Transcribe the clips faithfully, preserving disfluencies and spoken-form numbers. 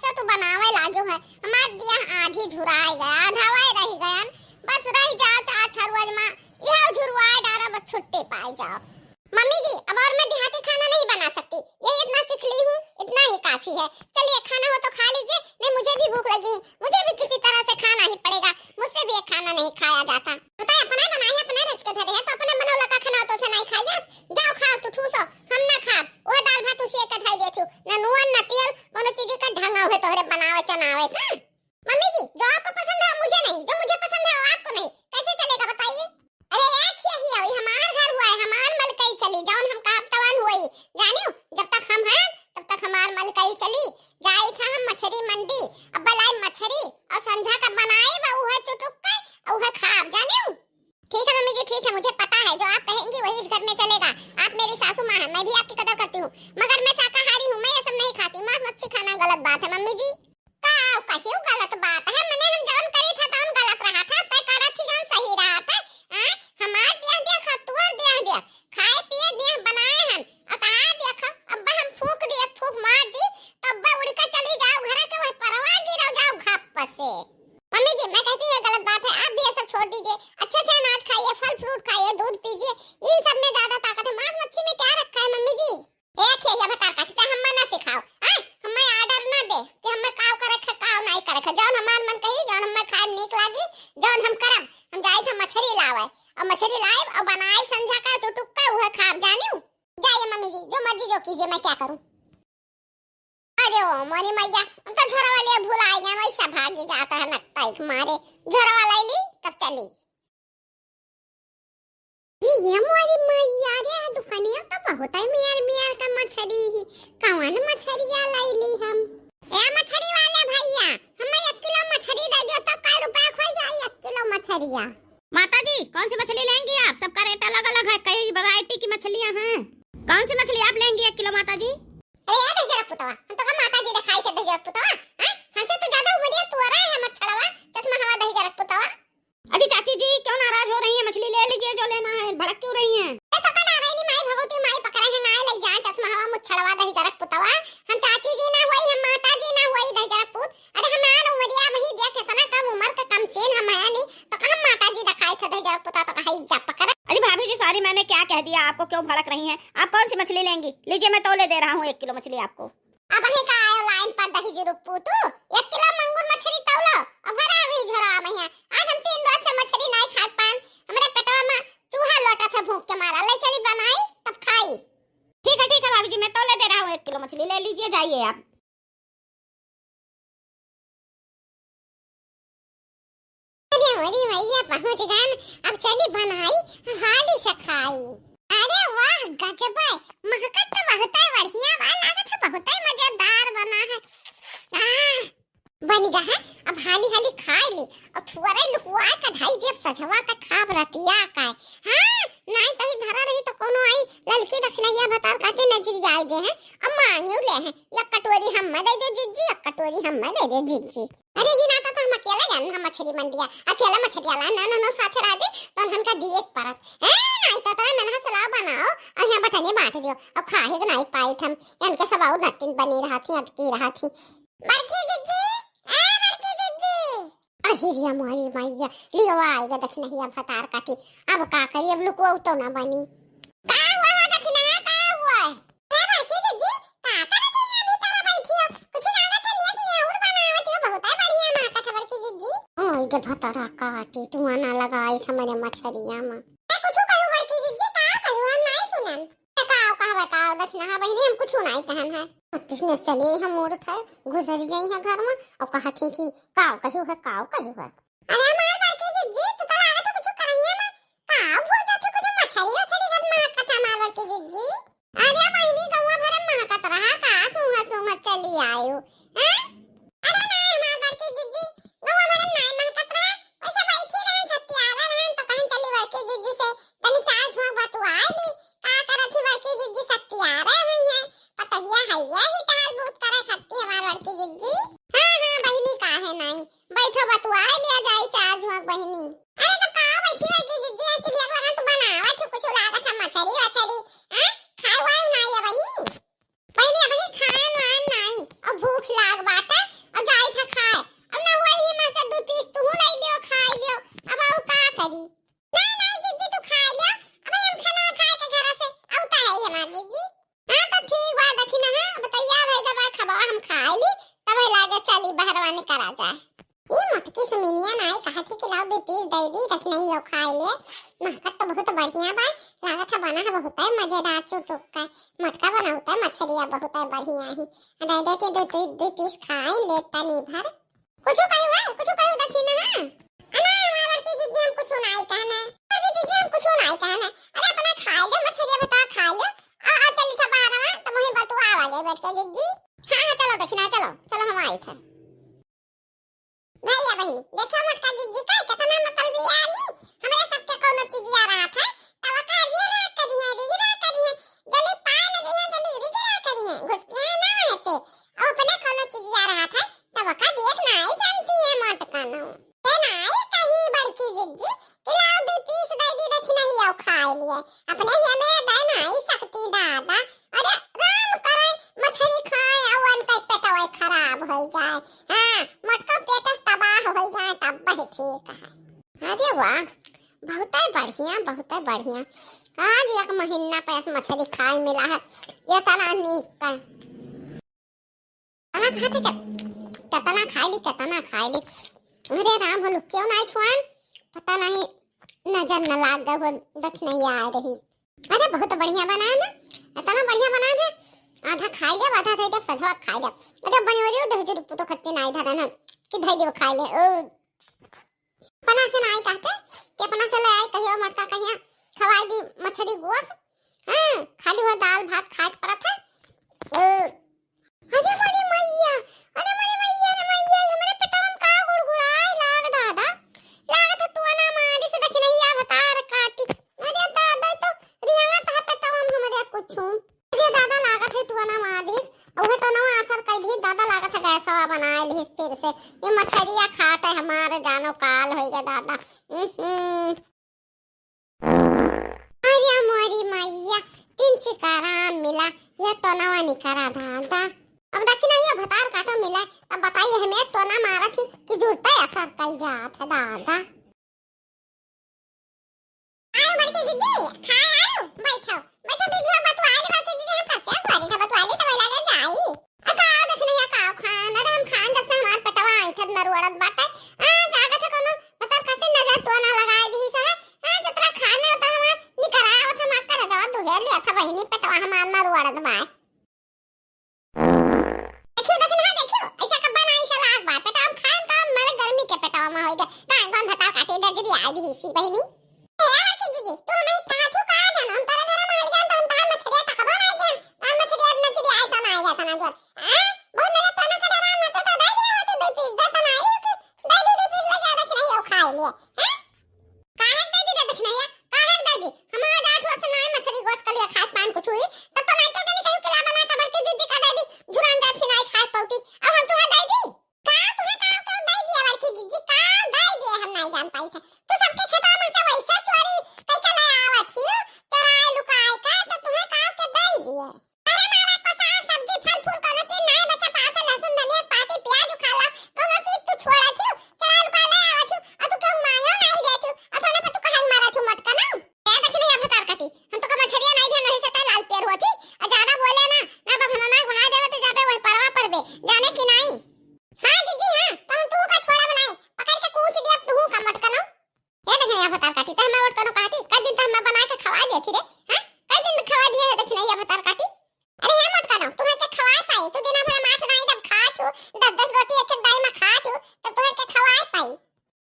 से तू बनावे लाग्यो है, हमार दिया आधी झुराए गया, आधावे रही गयन, बस रही जाओ चार छरुआ मा, यह झुरवाए डारा, बस छुट्टी पाए जाओ। मम्मी जी, अब और मैं देहाती खाना नहीं बना सकती, यही इतना सीख ली हूँ, इतना ही काफी है। चलिए, खाना हो तो खा लीजिए, नहीं मुझे भी भूख लगी है, मुझे भी किसी तरह से खाना ही पड़ेगा, मुझसे भी ये खाना नहीं खाया जाता। बताए, अपने बनाए हैं, अपने रच के धरे हैं, तो अपने बनौला का खाना तो से नहीं खाए जात। जाओ खाओ, तू ठूसो, हम ना खाब। वह दाल भात उसी एक धर देती हूँ, ना नून ना तेल, कोनो चीज का ढंग हुए तोहरे बनावे चनावे का। मम्मी जी, जो आपको पसंद है वो मुझे नहीं, जो मुझे पसंद है वो आपको नहीं, कैसे चलेगा बताइए? अरे एक ही, यही है, हमार घर हुआ है, हमार मलकई चली, जौन हम कहब तवन हुई। जानियो, जब तक हम हैं तब तक हमार मलकई चली। जाई था हम मछरी मंडी, अब लाई मछरी और संझा का बनाई बा उहे चुटुक के और उहे खाब। जानियो? ठीक है मम्मी जी, ठीक है, मुझे पता है जो आप कहेंगी वही इस घर में चलेगा। आप मेरी सासू माँ हैं, मैं भी आपकी कदर करती हूँ, मगर मैं शाकाहारी हूँ, मैं ये सब नहीं खाती। मांस मच्छी खाना गलत बात है मम्मी जी। का कहियो गलत बात है, मने हम जौन करी था तौन गलत रहा था, तय करत थी जौन सही रहा था। आ, हमार देह देख, तोर देह देख, खाए पिए देह बनाए हन, और तहार देख, अब हम फूंक दी, एक फूंक मार दी, तब उड़ के चली जाओ घर के, वह परवा गिरो जाओ घप से। मम्मी जी, मैं कहती हूँ ये गलत बात है, आप भी ये सब छोड़ दीजिए। अच्छे से अनाज खाइए, फल फ्रूट खाइए, दूध पीजिए, इन सब में ज्यादा ताकत है। मांस मच्छी में क्या रखा है मम्मी जी? ए खेया भतार काटी, ते हम्मा ना सिखाओ, हाँ? हम्मा order ना दे कि हम्मा काव करे खे, काव नाई करे खे। जौन हमार मन कही, जौन हम्मा खाए नीक लागी, जौन हम करब, हम जाई थे मछरी लावे, और मछरी लाइब और बनाइब संझा का चुटुक का उहे खाब, जानियो? जाइए मम्मी जी, जो मर्जी जो कीजिए, मैं क्या करूँ? अरे ओ मोरी मैया, हम तो झोरा वाले भुलाए गए, वैसा भागी जाता है नत्ता एक मारे। झोरा वाला ली, तब चली। ये मोरी मैया रे, दुकानिया तो बहुत है मियर मियर का मछरी ही। कौन मछरिया लैली हम? ए मछरी वाले भैया, हमें एक किलो मछरी दे दियो तो कै रुपया खोई जाई एक किलो मछरिया। माता जी, कौन सी मछली लेंगी आप? सबका रेट अलग अलग है, कई वैरायटी की मछलियां हैं। कौन सी मछली आप लेंगी एक किलो माता जी? अरे यार दहिजरक पुतवा, हम तो का माता जी दिखाई थे दहिजरक पुतवा, हैं? हमसे तो ज्यादा उमरिया तू रहा है मच्छड़वा, चश्मा हवा दहिजरक पुतवा। अजी चाची जी, क्यों नाराज हो रही हैं? मछली ले लीजिए जो लेना है, भड़क क्यों रही हैं? ए तो का नारायणी माई भगवती माई पकड़े हैं, ना ले जाए चश्मा हवा मुच्छड़वा दहिजरक पुतवा। हम चाची जी ना हुई, हम माता जी ना हुई दहिजरक पुत। अरे हमार उमरिया वही देख, इतना कम उम्र का कम सीन हम है नहीं, तो हम माता जी दिखाई थे दहिजरक पुतवा तो कहा जा पकड़। अरे भाभी जी sorry, मैंने क्या कह दिया आपको, क्यों भड़क रही हैं? आप कौन सी मछली लेंगी? लीजिए मैं तौले दे रहा हूँ एक किलो मछली आपको। अब ही का आयो लाइन पर दहिजरक पुतू, एक किलो मंगुर मछरी तौलो, अब भरा भी झोरा मैया। आज हम तीन रोज से मछरी नहीं खात पान, हमरे पेटवा में चूहा लोटा था भूख के मारा, ले चली बनाई तब खाई। ठीक है, ठीक है भाभी जी, मैं तौले दे रहा हूँ एक किलो मछली, ले लीजिए, जाइए आप। अरे मोरी मैया पहुँच गन, अब चली बनाई, हाली से खाई। अरे वाह गजब है, महकत तो बहुत ही बढ़िया बा, लागत है बहुत ही मजेदार बना है। आह, बन गया है, अब हाली हाली खाई ली और थोड़े लुकवा के धई देब सझवा के खाब रतिया का। हाँ, नाई तही धरा रही तो कोनो आई ललकी दखिनैया भतार काटे नजरिया आए दे हैं, अब मांगियो ले हैं, एक कटोरी हम दे दे जिज्जी, एक कटोरी हम दे दे जिज्जी। अरे ही नाता तो हम अकेले गन, हम मछली मंडिया, अकेला मछली वाला ना, ना, ना, साथे राजी, तो हमका दिए के परत। हैं, नाई तो तोरा मनहा सलाह बनाओ, और यहाँ बटने बांट दियो, अब खाहे के नाई पाई हम, इनके सब और नटिन बनी रहा थी, अटकी रहा थी। बड़की जिज्जी, ए बड़की जिज्जी। अरे रे मोरी मैया, लियो आएगा दखिनहिया भतार काटी। अब का करी, अब लुकवा तो ना बनी। का हुआ हो दखिनहा, का हुआ है? ए बड़की जिज्जी, का करत है यहाँ भीतर बैठी हो? कुछ लागत है नेक नेहुर बनावत हो, बहुत है बढ़िया महकत है बड़की जिज्जी। ओ, इधर भतारा काटी, तू आना लगा इस हमारे मछरिया में। ए, कुछ कहू बड़की जिज्जी, का कहू, हम नहीं सुनन। त काव कहबे, काव दखिनहा बहिनी, हम कुछु नाई कहन है। किसने चले हम मूर्त है, गुजर जाई है घर में, और कहा थी कि काव कहू है, काव कहू है। अरे हमार बड़की जिज्जी, तू तो लागत है कुछु कहिए ना। काव भूल जात है, कुछ मछरी उछरी घर में कथा हमार बड़की जिज्जी। अरे बहिनी, गौवा भर में महकत रहा, का सूंघत सूंघत चली आयो, हैं? अरे ना, हमार बड़की जिज्जी, गौवा भर में नाई महकत रहा, वैसे बैठी रहन, सत्यारा रहन, तो कहन चली बड़की जिज्जी से, तनी चार झोंक बतुआए ली, का करत ही बड़की जिज्जी सत्यारा हुई है, पतहिया हैया ही टहल बूत करे खट्टी हमार बड़की जिज्जी। हाँ, हाँ, बहिनी, काहे नाई, बैठो बतुआए लिया जाई चार झोंक बहिनी। अरे तो का बैठी बड़की जिज्जी, हम चिड़िया घर तू बनावत हो, कुछ लागत है मछरी वछरी, हाँ? खाए वाए नाई है बहिनी? बहिनी, अबही खान वान नाई, अब भूख लाग बाटे, चली बहरवा निकरा जाए। ई मोटकी सुमिनिया नाई कहत ही कि लाओ दू पीस दे दी, दखिनही यो खाए ले। महकत तो बहुत बढ़िया बा, लागत है बना है बहुत है मजेदार चुटुक का। मोटका बनावत है मछरिया बहुत है बढ़िया ही। दे दे के दो, दो, दो पीस खाए ले तनी भर। कुछ कहू है, कुछ कहू दखिनहा। अना, हमार बड़की जिज्जी हम कुछ नाई कहना। बड़की जिज्जी हम कुछ नाई कहना। अरे अपना खाए ले मछरिया बता खाए ले। आ, आ चली था बहरवा, तो वहीं बतुआ आ जाए बैठ के जिज्जी। हाँ, हाँ, चलो दखिनहा, चलो, चलो हम आई थे। भैया बहिनी, देखियो मोटका जिज्जी का कितना मतलबी आदमी, हमरे सबके कोनो चीजिया रहत है, तब का रिगरा करिए, रिगरा करिए, जनी पाए न दिए, जनी रिगरा करिए, घुसकिया ना ऐसे, और अपने कोनो चीजिया रहत है, तब का दिए नाई जानती है मोटका नो। ये नाई कही बड़की जिज्जी, कि लाओ दू पीस दे दी, दखिनही यो खाए लिए, अपने ये में दे नाई सकती दादा, अरे राम करे, मछरी खाए और उनका पेटवा खराब हो जाए। हाँ, मोटका पेट तबाह हो जाए तब वही ठीक है। अरे वाह, बहुत बढ़िया, बहुत बढ़िया। आज एक महीना पे ऐसे मछरी खाए मिला है, ये तना नीक का। तना खाते के, कितना खाए ली, कितना खाए ली। अरे राम हो, क्यों ना छुआन, पता नहीं नजर न लाग गए हो, दखिनही आ रही। अरे बहुत बढ़िया बना है ना, इतना बढ़िया बना है। आधा खाए लिया, आधा दे जब सजवा खाए लिया। जब बनियोरियो दहजुरी पुतो खत्ती नाई धरा ना कि धई दियो खाए ले। ओ, अपना से नाई कहते कि अपना से ले आई कहियो मोटका कहिया खवाई दी मछरी गोस। हाँ, खाली हो दाल भात खाए के परत है। ओ, अरे मोरी मैया, अरे मोरी मैया रे मैया, हमरे पेटवा में का गुड़गुड़ाए लाग दादा। लागत है टोना मारी से दखिनही भतार काटी। अरे दादा, तो रियांगा तहा पेटवा में हमरे कुछ। अरे दादा, लागत है टोना मारी से, उहे टोनवा असर कइली दादा, लागत है गैसवा बनाए ली फिर से। ये मछरिया खात है हमारे जानो काल होइगा दादा। उहुं। अरे मोरी मैया, तीन चिकारा मिला, ये टोनवा निकरा दादा। अब दखिनही भतार काटो मिला, तब बताइए हमें टोना मारत ही कि जुरते असर कई जात है दादा। आयो बड़की दीदी, खाए आयो, बैठो, बैठो दीदी, हम बतुआ ले बड़की दीदी, हम फंसे हुआ नहीं था, बतुआ ले तो लगे जाई। अरे का दखिनही का खान, अरे हम खान जब से हमार पेटवा ऐठत मरुअड़त बाटे, आ, लागत है कोनो पता खातिर नजर टोना लगाए दी से, आ, जतरा खान है उतरा हमार निकरावत हमार कर जवा दुहे लिया था बहिनी पेटवा हमार मरुअड़त बाए। देखियो, देखियो, हाँ, देखियो, ऐसा कब्बा ना ऐसा लाग बा, पेटवा में खान का मर गर्मी के पेटवा में होई गए, कहाँ कौन भतार काटे दे दीदी आ दी सी बहिनी। ए, बड़की दीदी, तू हमें कहा थू का जान, हम तोरे घर में हल जान, तो हम तार मछरिया तकबो ना जान, तार मछरिया, मछरिया आए तो ना आए जाता ना जोर। आ? बहुत मेरे टोना का डरान मत तो दे दिया होती दो पीस, दे तो ना आई कि दे दी दो पीस ले जा दखिनही और खाए लिए। हैं? काहे के दे दी रे दखिनही? काहे के दे दी? हम आज आठ वर्ष ना मछरी गोस के लिए खाए पान कुछ हुई, तब तो नहीं के जनी कहूँ किला बना के बड़की दीदी का दे दी, झुरान जात ही नहीं खाए पौती, अब हम तुहे दे दी। का तुहे का के दे दिया बड़की दीदी, का दे दिए हम नहीं जान पाई थे। तू सबके खेतवा में से वैसे चोरी कई के ले आवत ही, चोराए लुकाए का, तो तुहे का के दे दिए। अरे मारा को साग सब्जी फल फूल कोनो चीज नाय बचा पावत है, लहसुन धनिया पाती प्याज उखाला कोनो चीज तू छोड़ा थी, चरान का ले आवा थी, आ तू केहू मांगो नाय दे थी, आ तोने पे तू कहन मारा थी मटका ना। ए दखिनही भतार काटी, हम तो का मछरिया नाय धन रही से तै लाल पेर हुआ थी, आ ज्यादा बोले ना, ना बा भनना वहां देवे तो जाबे वही परवा परबे, जाने की नाई। हाँ जीजी हाँ, तो हम तू का छोड़ा बनाए, पकड़ के कूच दिया तू का मटका ना। ए दखिनही भतार काटी, त हमें वोट कनो काटी, कई दिन त हमें बना के खवा दिया थी रे, हैं? कई दिन खवा दिया है दखिनही भतार काटी। अरे हे मोटका नो, तुम्हें के खवाए पाई, तू दिना भर माथ नाई जब खा छू, दस दस रोटी एक एक दाई में खा छू, तो तुम्हें के खवाए पाई।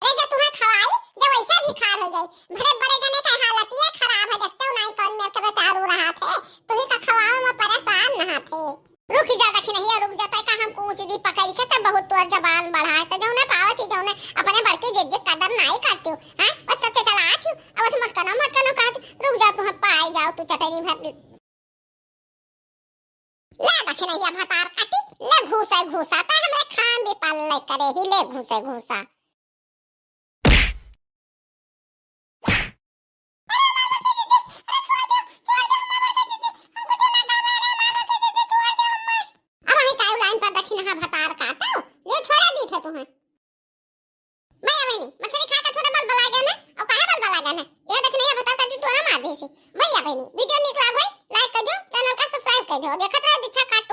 अरे जो तुम्हें खवाई, जो वैसे भी खार हो जाई। बड़े बड़े जने का हालत ये खराब है, देखते हो नाई कौन मेरे के बेचारू रहा थे, तुम्हें का खवाओ में परेशान नहा थे। रुक जा दखिनही, रुक जा, तै का हम कूच दी पकड़ के, तै बहुत तोर जबान बढ़ाए, तै जौने पावत ही जौने अपने बड़की जिज्जी कदर नाई करती हूँ, हैं? बस तो चलात ही, अब बस मटकनो, मटकनो कहत, रुक जा, तू हम पाए जाओ, तू चटनी भर ले दखिनही भतार काटी, ले घूसे घूसा, तै हमरे खान भी पाल ले करे ही, ले घूसे घूसा। अब वहीं काऊ लाइन पर दखिनहा भतार काटो, ले छोड़ा दी थे तुम्हें। मैं अबहिनी मछरी खा के थोड़ा बल बला गया ना, और काहे बल बला गया ना? ये दखिनही भतार काटी टोना मार दी सी। मैं अबहिनी वीडियो निक लाग होई, like कर दो, चैनल का subscribe कर दो, देखत रहो दीक्षा काट